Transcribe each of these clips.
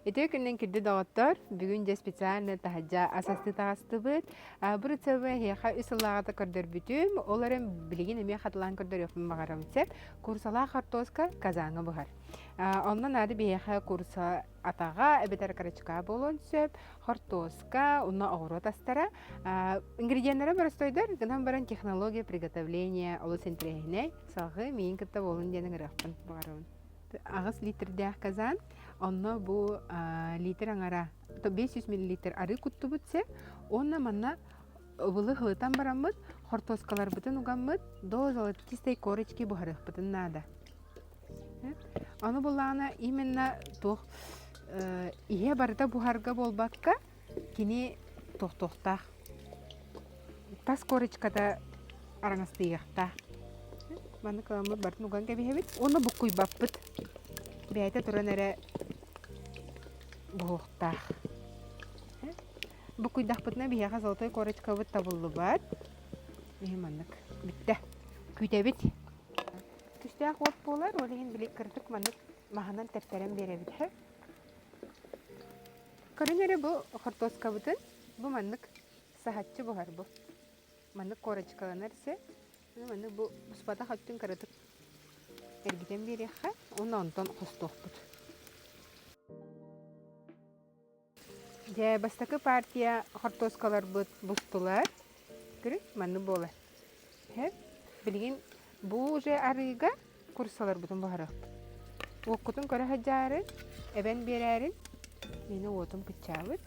Үтүө күнүнэн күндү доҕоттор! Бүгүн дьэ специально таһырдьа ас астыы таҕыстыбыт. Бу рецебы эһиэхэ үс сыллааҕыта көрдөрбүтүм. Ол эрэн билигин эмиэ хатылаан көрдөрүөхпүн баҕарабын сөп. Курсалаах хортуоска казаҥҥа буһар. Онно наада биһиэхэ курса атаҕа эбэтэр карачка буолуон сөп, хортуоска, уонна оҕуруот астара. Ингредиеннэрэ боростуойдар, гынан баран технология приготовления олус интэриэһинэй. Салҕыы миигин кытта буолун диэн ыҥырыахпын баҕарабын. 8 литрдээх казан, онно бу литр аҥара, 500 миллилитр арыы куттубут сир, уонна манна ыбылы һылытан бараммыт, хортуоскаларбытын угаммыт, до золотистой корочки буһарыахпытын наада. Ону буллаҕына именно туох иһэ барыта буһарга буолбакка, кини тохтуохтаах. Тас корочката араҥастыйыахтаах. Маннык ыламмыт барытын уган кэбиһэбит уонна буккуйбаппыт. Бэйэтэ туран эрэ буһуохтаах. Буккуйдахпытына биһиэхэ золотой корочкабыт табыллыбат. Иһи маннык бүттэ. Күүтэбит. Түстээх уот буолар, ол иһин били кыратык маннык маһынан тэптэрэн биэрэбит. Көрүн эрэ бу хортуоскабытын бу маннык саһаччы буһар бу. Маннык корочкаланар сир. Маннык бу буспатах өттүн кыратык эргитэн биэриэххэ уонна онтон хостуохпут. Дьэ, бастакы партия хортуоскаларбыт бустулар. Көрүҥ, маннык буолар. Билигин бу уже арыыга курсаларбытын буһарыахпыт. Уоккутун көрө сылдьаарын, эбэн биэрээрин. Мини уотум кыччаабыт.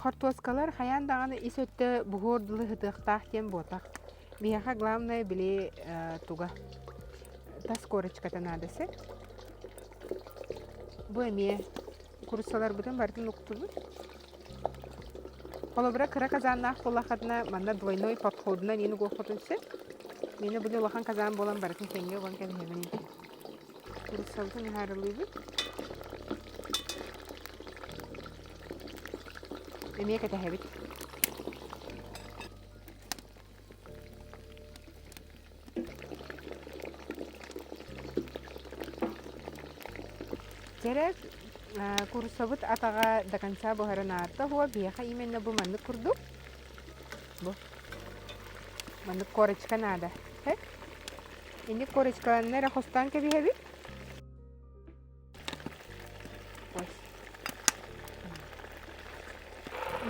Хортуоскалар хайаан даҕаны ис өттө буһуор дылы сытыахтаах диэн буотах. Биһиэхэ главное били туга тас корочката наада сир. Бу эмиэ куруссаларбытын барытын уктубут. Холобура кыра казаннаах буоллаххытына манна двойной подходунан иин угуоххутун сөп. Миэнэ били улахан казан буолан барытын тэҥҥэ уган кэбиһэбин. Куруссабытын ыһаарылыыбыт. Эмиэ кэтэһэбит. Дьэрэ куруссабыт атаҕа до конца буһарын аарта уо биһиэхэ именно бу маннык курдук бу маннык корочка наада Инник корочкаланна эрэ хостоон кэбиһэбит.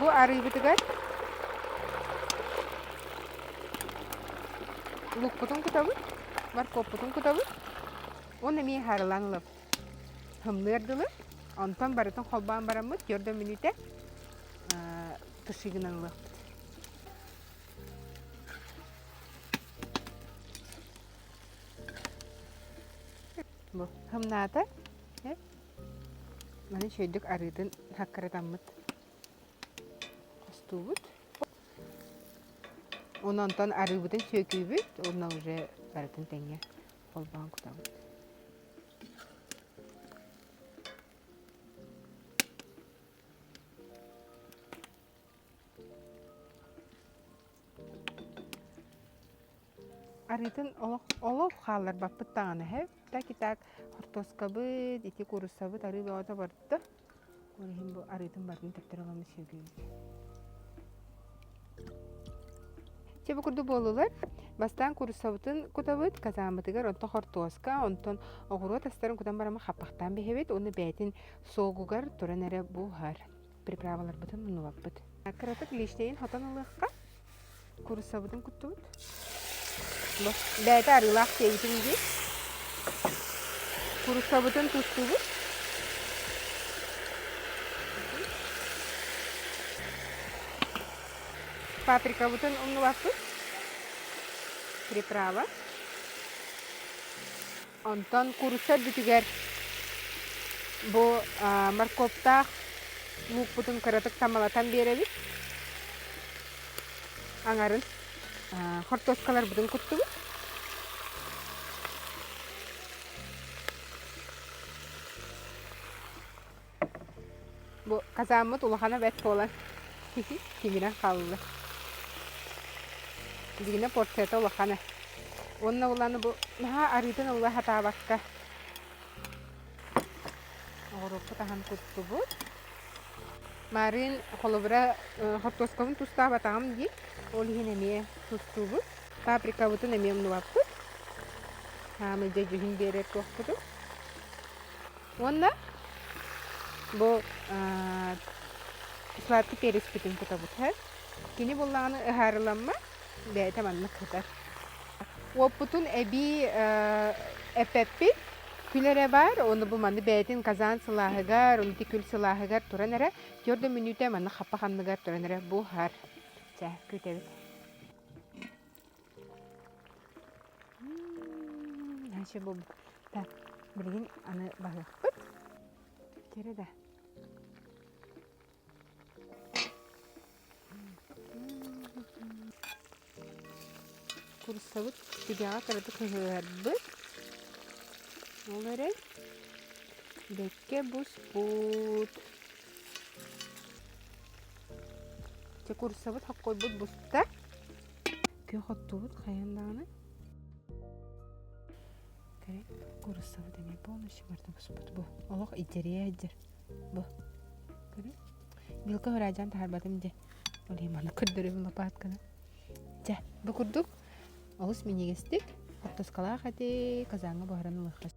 Бу арыыбытыгар лукпутун кутабыт, моркуоппутун кутабыт уонна эмиэ ыһаарылаан ылабыт. Һымныар дылы, онтон барытын холбоон бараммыт түөрт мүнүүтэ туши гынан ылыахпыт. Бу һымнаата. Маны үчүгэйдик арыытын хаккыратаммыт хостуубут. Уонна онтон арыыбытын сүөкүүбүт уонна уже барытын тэҥҥэ холбоон кутабыт. Арыытын олох олох хаалларбаппыт даҕаны һэ. Так и так хортуоскабыт, ити кууруссабыт арыы бөҕөтө барда. Ол иһин бу арыытын барытын төптөрү ыламмыт сүөгүйбүт. Чэ бу курдук буоллулар. Бастаан кууруссабытын кутабыт, казааммытыгар онтон хортуоска, онтон оҕуруот астарын кутан бараммыт хаппахтаан биһэбит уонна бэйэтин согугар туран эрэ буһар. Приправаларбытын умнубаппыт. Кыратык лишнейин хотон ылыахха. Куруссабытын куттубут. Бэйэтэ арыылаах сиэбитин дии. Куруссабытын тустубут. Паприкабытын умнубаппыт. Приправа. Онтон куурусса үрдүтүгэр бу морковтаах луукпутун кыратык таммалатан биэрэбит. Аҥарын хортуоскаларбытын куттубут. Бу казааммыт улахана бэрт буолан тимирэн хаалла. Дьигинэ порцията улахана. Уонна уланы бу наһаа арыытын ыла сатаабакка оҕуруоппут аһан куттубут. Маарыын холобура хортуоскабын тустаабатаҕым дии. Ол иһин эмиэ тустуубут. Паприкабытын эмиэ умнубаппыт. Хаамый дьэ дьүһүн биэрэр туохпутун. Уонна бу сладкий переспитин кутабыт. Кини буллаҕына ыһаарыламма, бэйэтэ маннык кытар. Уоппутун эбии эппэппит. Күл эрэ баар, ону бу манны бэйэтин казан сылааһыгар, ону ити күл сылааһыгар туран эрэ, төрдө мүнүүтэ манна хаппах анныгар туран эрэ буһар. Чэ, күүтэбит. Значит, буолбут. Так, билигин аны баһыахпыт. Кэрэ да. Куруссабыт түгэҕэ кыратык ыһыарбыт. Ол эрэн бэккэ буспут. Чэ куруссабыт хоккойбут буста. Күөх оттуубут хайан даҕаны. Кэрэ куруссабыт эмиэ полностью барыта буспут бу. Олох идьэрийэ сылдьар. Бу. Көрү. Вилка ыраадьаан таһаарбатым дьэ. Ол иһин маны көрдөрөбүн лопатканы. Чэ, бу курдук олус минньигэстик хортуоскалаах эти казаҥҥа буһаран ылыахха.